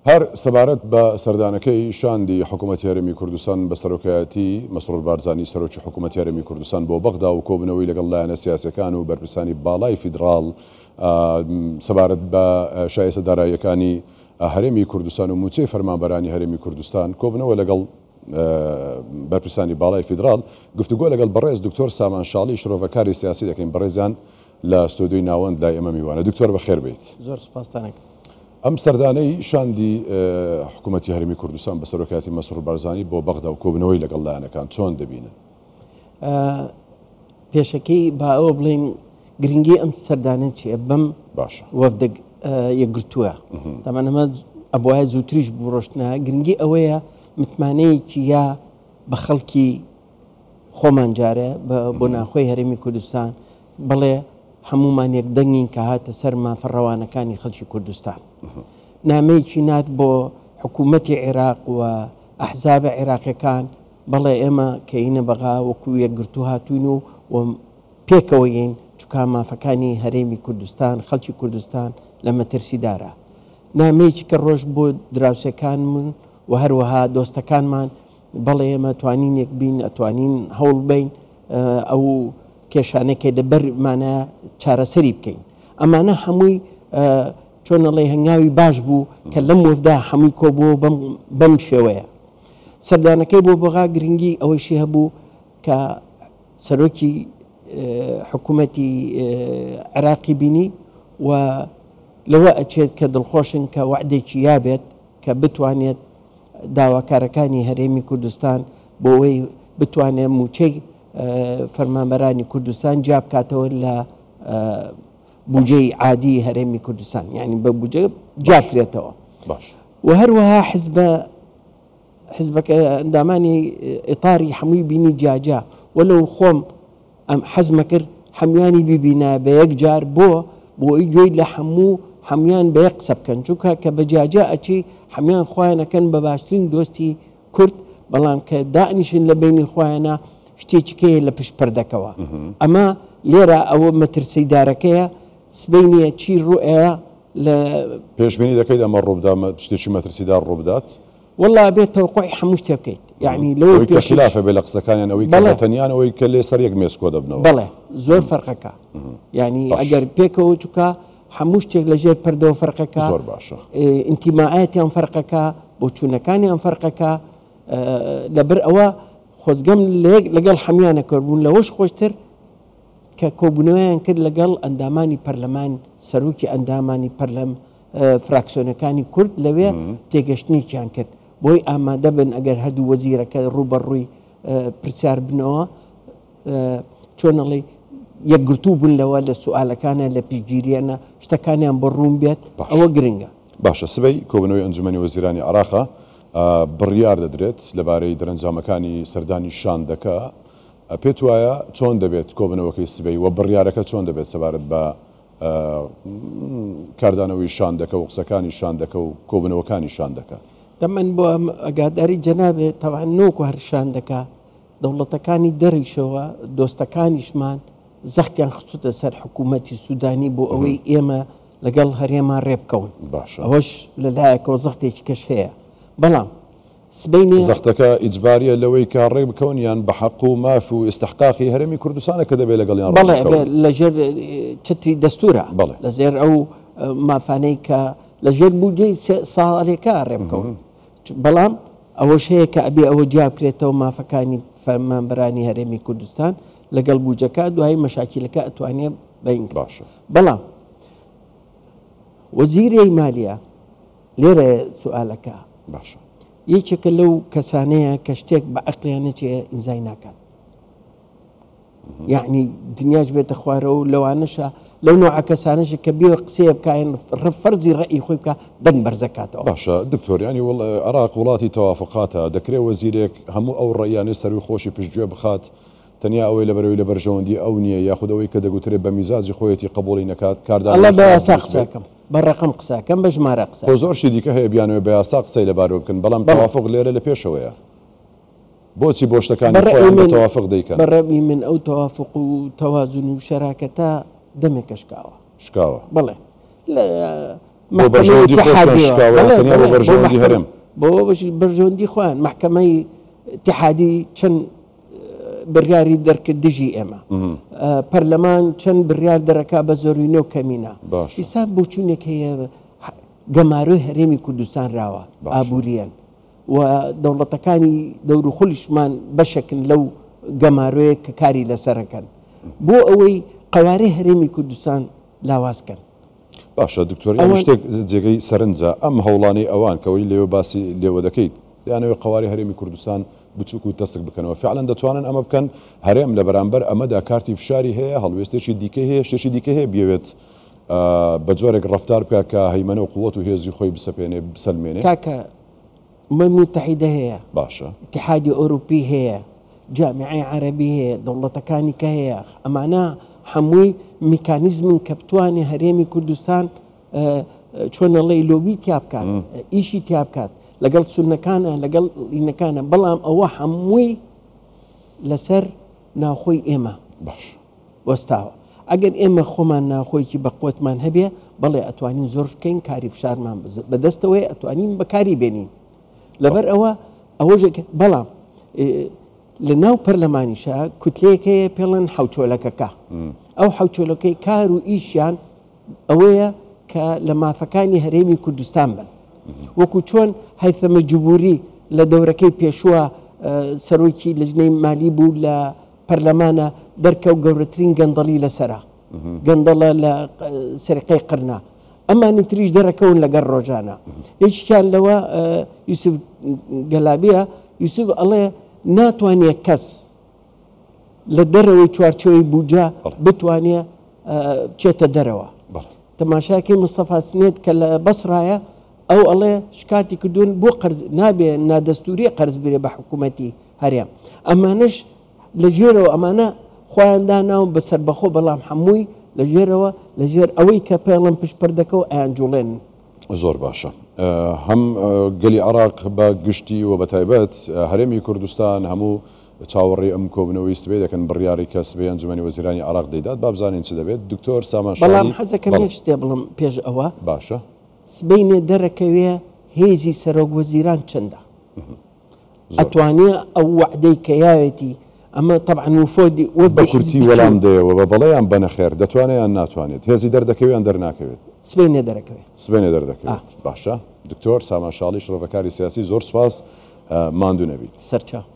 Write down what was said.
هەر سەبارەت بە سەردانەکەی شاندی حکوومەتی هەرێمی کوردستان بە سەرۆکایەتی مەسرور بارزانی سەرۆکی حکوومەتی هەرێمی کوردستان بۆ بەغدا و کۆبوونەوەی لەگەڵ لایەنە سیاسیەکان و بەرپرسانی باڵای فیدراڵ سەبارەت بە شایستە داراییەکانی هەرێمی کوردستان و مووچەی فەرمانبەرانی هەرێمی کوردستان کۆبوونەوە لەگەڵ بەرپرسانی باڵای فیدراڵ گفتوگۆ لەگەڵ بەڕێز دکتۆر سامان شاڵی شرۆڤەکاری سیاسی دەکەین بەڕێزیان لە ستۆدیۆی ناوەند لای ئێمە میوانە دکتۆر بەخێر بێیت. زۆر سپاستان ئەکەم. ئەم سەردانەی شاندی حکوومەتی هەرێمی کوردستان بە سەرۆکایەتی مەسرور بارزانی بۆ بەغدا و کۆبوونەوەی لەگەڵ لایەنەکان چۆن دەبینن؟ پێشەکی با ئەوە بڵێین گرنگی ئەم سەردانە چییە بەم باشە وەفدە یەکگرتووە تەمان ئەمە ئەبواە زووتریش بوو ڕۆشتنە گرنگی ئەوەیە متمانەیەکی یا بە خەڵکی خۆمان جارێ بۆ ناخۆی هەرێمی کوردستان بڵێ هەمومان یەک دەنگین کە هاتە سەر مافە ڕەوانەکانی خەڵکی کوردستان. نامەیەکی نات بۆ حکوومەتی عێراق و ئەحزابە عێراقیەکان بەڵێ ئێمە کە ینە بەغا وەکو یەکگرتوو هاتوین و و پێکەوە ین چونکا مافەکانی هەرێمی کوردستان خەڵکی کوردستان لە مەترسیدارە. نامەیەکی کە ڕۆشت بۆ دراوسێکانمون و هەروەها دۆستەکانمان بەڵێ ئێمە توانین یەک بین ئەتوانین هەوڵ بین ئەو کێشانەی کە لەبەرمانە چارەسەری بکەین ئەمانە هەمووی چۆن ئەڵێ هەنگاوی باش بوو کە لەم وەفدا هەمووی کۆبووە بەم بەم شێوەیە سەردانەکەی بۆ بەغا گرنگی ئەوەیشی هەبوو کە سەرۆکی حکوومەتی عێراقی بینی و لەوە ئەچێت کە دڵخۆشن کە وەعدێکی یابێت کە بتوانێت داواکارەکانی هەرێمی کوردستان بۆ ئەوەی بتوانێت مووچەی فەرمانبەرانی کوردستان جیا بکاتەوە لە بودجەی عادی هەرێمی کوردستان یعنی بە بودجە جیاکرێتەوە باش و هەروەها حزبە حزبەکە ئەندامانی ئیتاری هەمووی بینی جیاجیا وەلو خۆم ئەم حەزمە کرد هەموانی بیبینە بە یەک جار بۆ بۆی گوێی لە هەموو هەموان بە یەک قسە بکەن چونکە کە بە جیاجیا ئەچی هەموان خۆیانەکەن بە باشترین دۆستی کورد بەڵام کە دانیشن لە بینی خۆیانە شتێکی کەیە لە پشت پردەکەوە ئەمە لێرە ئەوە مەترسیدارەکەیە سبەینێ چی ڕوئەیە لە پێشبینی دەکەیت ئەمە ڕووبدا شتێکی مەترسیدار ڕووبدات؟ وەڵا ئەبێت تەوقوعی هەموو شتێ بکەیت یعنی لەوە ئەوەی کە خلافە بێ لە قسەکانیان ئەوەی کە بە تەنیان ئەوەی کە لێ سەر یەک مێز کۆ دەبنەوە بەڵێ زۆر فەرقەکە یعنی ئەگەر پێکەوە چووکە هەموو شتێک لە ژێر پردەوە فەرقەکە زۆر باشە ئینتیماعاتیان فەرقەکە بۆچوونەکانیان فەرقەکە لەبەر ئەوە خۆزگەم لەگەڵ هەمویانە کردبوون لەوەش خۆشتر کە کۆبوونەوەیان کرد لەگەڵ ئەندامانی پەرلەمان سەرۆکی ئەندامانی پەرلەم فراکسیۆنەکانی کورد لەوێ تێگەشتنێکیان کرد بۆی ئامادە بن ئەگەر هەردوو وەزیرەکە ڕووبەڕووی پرسیار بنەوە چۆن ئەڵێ یەکگرتوو بوون لەوە لە سوالەکانە لە پشتگیریانە شتەکانیان بۆ ڕوون بێت ئەوە گرنگە. باشە سبەی کۆبوونەوەی ئەنجومەنی وەزیرانی عێراقە بڕیار دەدرێت لەبارەی دەرەنجامەکانی سەردانی شاندەکە، پێت وایە چۆن دەبێت کۆبوونەوەکەی سبەی و بڕیارەکە چۆن دەبێت سەبارەت بە کاردانەوەی شاندەکە و قسەکانی شاندەکە و کۆبوونەوەکانی شاندەکە؟ دەمەن بۆ ئەگاداری جەنابێ تەوان نۆکو هەر شاندەکە دەوڵەتەکانی دەریشەوە دۆستەکانیشمان زەختیان خستوتە سەر حکوومەتی سوودانی بۆ ئەوەی ئێمە لەگەڵ هەرێما ڕێبکەون باشە ئەوەش لەلایەکەوە زەختێکی کەش هەیە بەڵام سبەینێ زەختەکە ئیجباریە لەوەی کە ڕێک بکەون یان بە حەق و ماف و ئیستحقاقی هەرێمی کوردستانە کە دەبێت لەگەڵیان ڕێک بەڵێ بکەون؟ لەژێر چەتری دەستورە بەڵێ لەژێر ئەو مافانەی کە لەژێر بودجەی ساڵێکە ڕێ بکەون بەڵام ئەوەش هەیە کە ئەبێ ئەوە جیا بکرێتەوە مافەکانی فەرمانبەرانی هەرێمی کوردستان لەگەڵ بودجەکە دوایی مەشاکیلەکە ئەتوانێ بین باشە بەڵام وەزیری مالیە لێرە سوالەکە باشە یەکێکە لەو کەسانەیە کە شتێک بە عەقڵیان نەچێ ئیمزای ناکات یعنی دنیاش بێتە خوارەوە و لەوانەشە لەو نوعە کەسانەشە کە بێ قسەیە بکەین فەرزی ڕەئی خۆی بکە دەنگ بەرزەکاتەوە. باشە دکتۆر یانی عێراق وڵاتی تەوافقاتە دەکرێ وەزیرێک هەموو ئەو ڕەئیانەی سەروی خۆشی پشتگوێ بخات تەنیا ئەوەی لەبەرئەوەی لە بەرژەوەندی ئەو نییە یاخود ئەوەی کە دەگوترێ بە میزاجی خۆیەتی قبوڵی نەکات ئەڵێ کاردانەوەی بە خراپ یاسا دروست قسە بێت؟ کەم بە ڕەقەم قسە کەم بە ژمارە قسە خۆ کەم. زۆر شتی دیکە هەیە بیانەوێ بە یاسا قسەی لەبارەوە بکەن بەڵام بەڵێ. تەوافق لێرە لە پێشەوەیە. بۆچی بۆ شتەکانی بە ڕەئی خۆیان بە من تەوافق دەیکەن؟ بە ڕەئی من ئەو تەوافق و تەوازن و شەراکەتە دەمێکە شکاوە. شکاوە. بەڵێ. لە. بۆ بەرژەوەندی خۆشیان شکاوە یان تەنیا بۆ بەرژەوەندی هەرێم؟ بۆ بەرژەوەندی خۆیان مەحکەمەی ئیتیحادی چەند بڕیاری دەرکرد دژی ئێمە پەرلەمان چەند بڕیار دەرەکا بە زۆرینە و کەمینە ئیسا بۆچوونێک هەیە گەمارۆی هەرێمی کوردستان راوە ئابووریەن و دەوڵەتەکانی دەوروخولیشمان بەشێکن لەو گەمارۆیە کە کاری لەسەرەکەن بۆ ئەوەی قەوارەی هەرێمی کوردستان لاواز کەن. باشە دکتۆر یانی شتێک جێگەی سەرنجە ئەم هەوڵانەی ئەوان کە ئەوەی لێوە باسی لێوە دەکەیت دەیانەوێت قەوارەی هەرێمی کوردستان بچوک و تەسک بکەنەوە فعلا دەتوانن ئەمە بکەن هەرێم لە بەرامبەر ئەمەدا کارتی فشاری هەیە هەڵوێستێکی دیکەی هەیە شتێکی دیکەی هەیە بیەوێت بە جۆرێک ڕەفتار بکات کە هەیمەنە و قوت و هێزی خۆی بسەپێنێ بسەلمێنێ. کاکە ئومەی موتەحیدە هەیە، باشە. ئیتیحادی ئەوروپی هەیە، جامیعەی عەرەبی هەیە، دەوڵەتەکانی کە هەیە، ئەمانە هەمووی میکانیزمن کە بتوانێ هەرێمی کوردستان چۆن ئەڵێی لۆبی تیا بکات، ئیشی تیا بکات لەگەڵ سوننەکانە، لەگەڵ ئینەکانە، بەڵام ئەوە هەمووی لەسەر ناوخۆی ئێمە. باش. وەستاوە. ئەگەر ئێمە خۆمان ناوخۆیەکی بەقوەتمان هەبێ، بەڵێ ئەتوانین زۆر بکەین، کاری فشارمان بەدەستەوەیە، ئەتوانین بەکاری بێنین. لەبەر ئەوە ئەوەش بەڵام لە ناو پەرلەمانیشە کوتلەیەک هەیە پێڵێن حەوچۆلەکەکە. ئەو حەوچۆلەکەی کار و ئیشیان ئەوەیە کە لە مافەکانی هەرێمی کوردستان بن. وەکو چۆن هەیسەمە جبوری لە دەورەکەی پێشووە سەرۆکی لجنەی مالی بوو لە پەرلەمانە دەرکەوت گەورەترین گەندەڵی لەسەرە گەندەڵە لە سەرقەی قرنا ئەمانی تریش دەرەکەون لەگەر ڕۆژانە یەکیان لەوە یوسف گەلابیە یوسف ئەڵێ ناتوانێت کەس لە دەرەوەی چوارچەوەی بودجە بتوانێ بچێتە دەرەوە تەماشاکەی مستەفا سنێت کە لە بەسرایە ئەو ئەڵێ شکاتی کردوون بۆ قەرز نابێ نادەستوری قەرز برێ بە حکوومەتی هەرێم ئەمانەش لە ژێرەوە ئەمانە خۆیان داناون بە سەربەخۆ بەڵام هەمووی لە ژێرەوە لە ژێر ئەوەی کە پێڵم پشت پردەکە و ئەیان جوڵێن. زۆر باشە هەم گەلی عێراق بە گشتی و بە تایبەت هەرێمی کوردستان هەموو چاوەڕێی ئەم کۆبنەوەی سبەی دەکەن بڕیاری کە سبەی ئەنجومەنی وەزیرانی عێراق دەیدات با بزانین چ دەبێت دکتۆر سامان شاڵی بەڵام حەزەکەم یەک شتێ بڵم پێش ئەوە باشە سبەینێ دەرەکەوێ هێزی سەرۆک وەزیران چەندە ئەتوانێ ئەو وەعدەی کە یاوێتی ئەمە تەبعەن وفۆدی وەفدی بە کورتی حیزبی وەلام چوون. دەیەوە بە بەڵێ یان بە نەخێر دەتوانێ یان ناتوانێت هێزی دەردەکەوێ یان دەرناکەوێت؟ سبەینێ دەرەکەوێ. سبەینێ دەردەکەوێت باشە دکتۆر سامان شاڵی شرۆڤەکاری سیاسی زۆر سوپاس ماندوو نەبیت. سەرچاو.